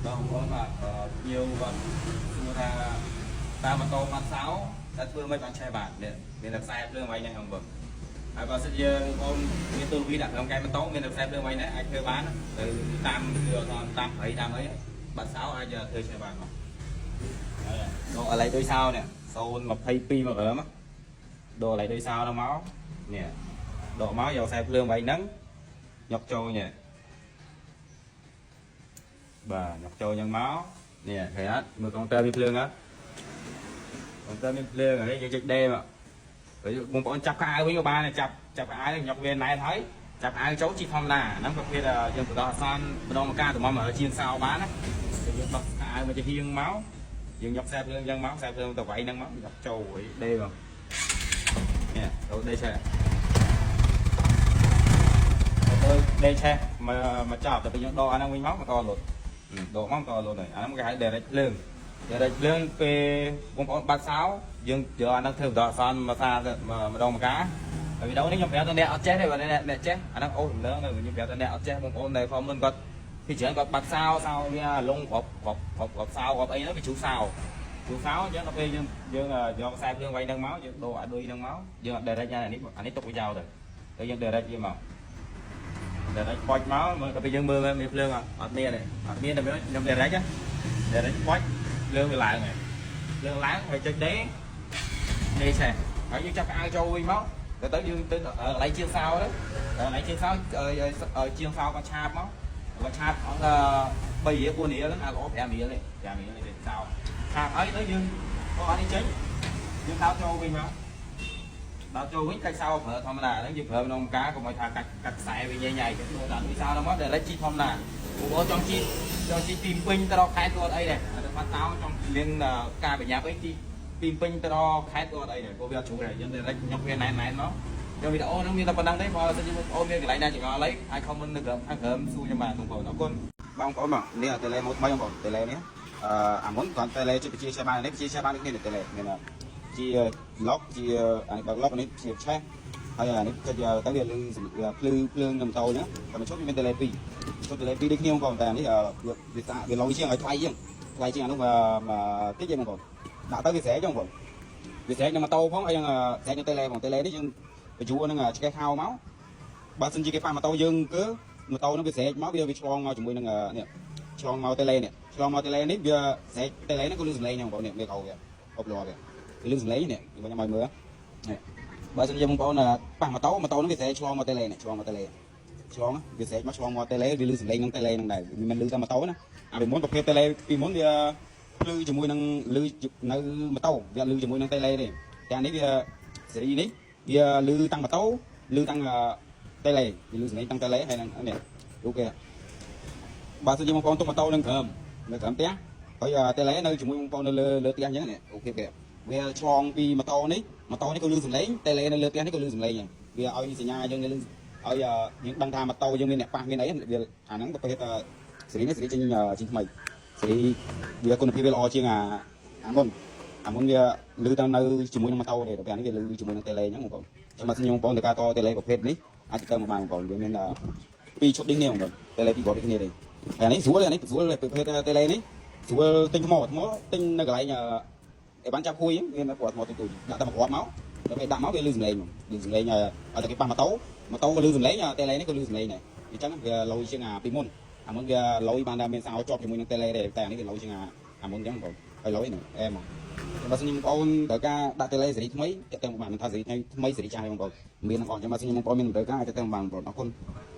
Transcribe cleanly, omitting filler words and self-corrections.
បងប្អូនបាទភ្ញៀវគាត់សួរថាតាមម៉ូតូបាត់សោតែធ្វើមិនបានឆេះបាទនេះមានតែខ្សែភ្លើងໄວនេះហ្នឹងបងហើយបើសិនយើងបងមានទូវីដាក់ក្នុងកែម៉ូតូមានតែខ្សែភ្លើងໄວនេះអាចធ្វើបានទៅតាមគឺតាមព្រៃតាមអីបាត់សោអាចធ្វើឆេះបានមកដកអល័យដូចសោនេះ022មករើមដកអល័យដូចសោហ្នឹងមកនេះដកមកយកខ្សែភ្លើងໄວហ្នឹងញុកចូលនេះ បាទញុកចូលយ៉ាងមកនេះឃើញអត់មើលកុងទ័រមានភ្លើងអត់កុងទ័រមានភ្លើងហើយយើងចុចដេមកហើយបងប្អូនចាប់ខោអាវវិញក៏បានដែរចាប់ចាប់ខោអាវញុកវាណែនហើយចាប់ខោអាវចូលជីធម្មតាហ្នឹងប្រភេទយើងបដោះអាសន្នម្ដងម្កាលតម្រាំជាងសោបានណាយើងដោះខោអាវមកជាហៀងមកយើងញុកខ្សែភ្លើងយ៉ាងមកខ្សែភ្លើងទៅវាយហ្នឹងមកញុកចូលហើយដេមកនេះចូលដេឆេះទៅដេឆេះមកមកចប់តែពេលយើងដកអាហ្នឹងវិញមកមកតលុត ដកមកតលុនហើយអាហ្នឹងគេហៅ direct ភ្លើង direct ភ្លើងពេលបងប្អូនបាត់សោយើងយកអាហ្នឹងធ្វើបណ្ដោះអាសន្នមកសាម្ដងម្កាហើយវីដេអូនេះខ្ញុំប្រាប់ទៅអ្នកអត់ចេះទេបើអ្នកចេះអាហ្នឹងអូសលើទៅខ្ញុំប្រាប់ទៅអ្នកអត់ចេះបងប្អូនដែល comment គាត់ពីច្រើនគាត់បាត់សោសោវាលងគ្រាប់គ្រាប់គ្រាប់គ្រាប់សោគ្រាប់អីហ្នឹងវាជ្រុះសោជ្រុះសោអញ្ចឹងដល់ពេលយើងយើងយកខ្សែភ្លើងໄວហ្នឹងមកយើងដូរអាឌុយហ្នឹងមកយើងអត់ direct អានេះអានេះទុកវាចោលទៅទៅយើង direct វាមក direct ប៉ុចមកមើលដល់ពេលយើងមើលមានភ្លើងអត់អត់មានទេអត់មានតែខ្ញុំ direct ណា direct ប៉ុចភ្លើងវាឡើងហើយភ្លើងឡើងហើយចុចដេដេឆេះហើយយើងចាប់អាវចូលវិញមកទៅទៅយើងទៅកន្លែងជាងសោទៅកន្លែងជាងសោឲ្យជាងសោគាត់ឆាបមកគាត់ឆាបអត់3រៀល4រៀលហ្នឹងអាល្អ5រៀលទេ5រៀលទេសោឆាបហើយទៅយើងក៏អត់នេះចេញយើងដោតចូលវិញមក ដល់ចូលវិញកាច់សោប្រើធម្មតាហ្នឹងយើងប្រើក្នុងការកុំឲ្យថាកាច់កាច់ខ្សែវិញញ៉ៃញ៉ៃចឹងដល់វិសោហ្នឹងមកដែលជីធម្មតាព្រោះចង់ជីចង់ជីពីពេញទៅដល់ខេត្តក៏អត់អីដែរតែបាត់តោចង់មានការបញ្ញាប់អីជីពីពេញទៅដល់ខេត្តក៏អត់អីដែរព្រោះវាអត់ជ្រុះដែរយើងតែញុកវាណែនណែនមកយកវីដេអូហ្នឹងមានតែប៉ុណ្្នឹងទេបើសិនជាបងប្អូនមានកន្លែងណាចង្អល់អីអាច comment នៅក្រោមខាងក្រោមសួរខ្ញុំបានបងប្អូនអរគុណបងប្អូនមកនេះតេឡេម៉ូថ្មីបងប្អូនតេឡេនេះអឺអាមុនគាត់តេឡេជិះបជាឆេះបាននេះបជាឆេះបានដូចគ្នាតេឡេមានជាឡុកជាអានេះបើកឡុកនេះជាឆេះហើយអានេះចុចទៅវាលឺភ្លឺភ្លើងនឹងតូចហ្នឹងតែមួយឈុតវាមានតេឡេ2ឈុតតេឡេ2ដូចគ្នាបងប្អូនតែអានេះវាស្អាតវាឡយជាងឲ្យថ្លៃជាងថ្លៃជាងអានោះតិចទេបងប្អូនដាក់ទៅវាស្រែកចឹងបងប្អូនវាស្រែកនឹងម៉ូតូផងហើយនឹងស្រែកនឹងតេឡេបងតេឡេនេះយើងបញ្ជួនឹងឆ្កេះខោមកបើសិនជាគេប៉ះម៉ូតូយើងគឺម៉ូតូនឹងវាស្រែកមកវាវាឆ្លងមកជាមួយនឹងនេះឆ្លងមកតេឡេនេះឆ្លងមកតេឡេនេះវាស្រែកតេឡេហ្នឹងក៏លឺសំឡេងហ្នឹងបងប្អូននេះវាកោវាអបលវាវាលឺសំឡេងនេះខ្ញុំឲ្យមើលនេះបើសិនជាបងប្អូនប៉ះម៉ូតូម៉ូតូហ្នឹងវាស្រែកឆ្លងមកតេឡេនេះឆ្លងមកតេឡេឆ្លងវាស្រែកមកឆ្លងមកតេឡេវាលឺសំឡេងក្នុងតេឡេហ្នឹងដែរវាមិនលឺតែម៉ូតូណាអាពីមុនប្រភេទតេឡេពីមុនវាភ្លឺជាមួយនឹងលឺនៅម៉ូតូវាលឺជាមួយនឹងតេឡេទេតែអានេះវាសេរីនេះវាលឺតាំងម៉ូតូលឺតាំងតេឡេវាលឺសំឡេងតាំងតេឡេហើយនឹងនេះរូបគេបើសិនជាបងប្អូនទុកម៉ូតូនឹងក្រោមនៅក្រោមផ្ទះហើយតេឡេនៅជាមួយបងប្អូននៅលើលើផ្ទះអញ្ចឹងនេះOK គេវាឆ្លងពីម៉ូតូនេះម៉ូតូនេះក៏លឺសំឡេងតេឡេនៅលើផ្ទះនេះក៏លឺសំឡេងដែរវាឲ្យសញ្ញាយើងលឺឲ្យយើងដឹងថាម៉ូតូយើងមានអ្នកប៉ះមានអីវាអាហ្នឹងប្រភេទសេរីនេះសេរីចេញចេញថ្មីសេរីវាគុណភាពវាល្អជាងអាអាមុនអាមុនវាលឺទៅនៅជាមួយនឹងម៉ូតូទេដល់ពេលនេះវាលឺជាមួយនឹងតេឡេអញ្ចឹងបងប្អូនចាំមកខ្ញុំបងប្អូនទៅការតតេឡេប្រភេទនេះអាចទៅមកបានបងប្អូនវាមានពីរឈុតនេះបងប្អូនតេឡេពីរគ្រាប់ដូចគ្នាទេអានេះស្រួលអានេះស្រួលប្រភេទតេឡេនេះស្រួលទិញថ្មថ្មទិញនៅកន្លែងអេបានចាប់ហួយមានគ្រាប់ថ្មទូចដាក់តែមួយគ្រាប់មកដល់ពេលដាក់មកវាលឺសំឡេងលឺសំឡេងឲ្យតែគេប៉ះម៉ូតូម៉ូតូក៏លឺសំឡេងតេឡេនេះក៏លឺសំឡេងដែរអញ្ចឹងវាលយជាងអាពីមុនអាមុនវាលយបានតែមានសោជាប់ជាមួយនឹងតេឡេទេតែអានេះវាលយជាងអាមុនអញ្ចឹងបងហើយលយនេះអែមកបើសិនជាបងប្អូនត្រូវការដាក់តេឡេសេរីថ្មីតាក់ទងបានថាសេរីថ្មីសេរីចាស់បងប្អូនមានទាំងអស់អញ្ចឹងបើសិនជាបងប្អូនមានត្រូវការអាចតាក់ទងបានបងប្អូនអរគុណ។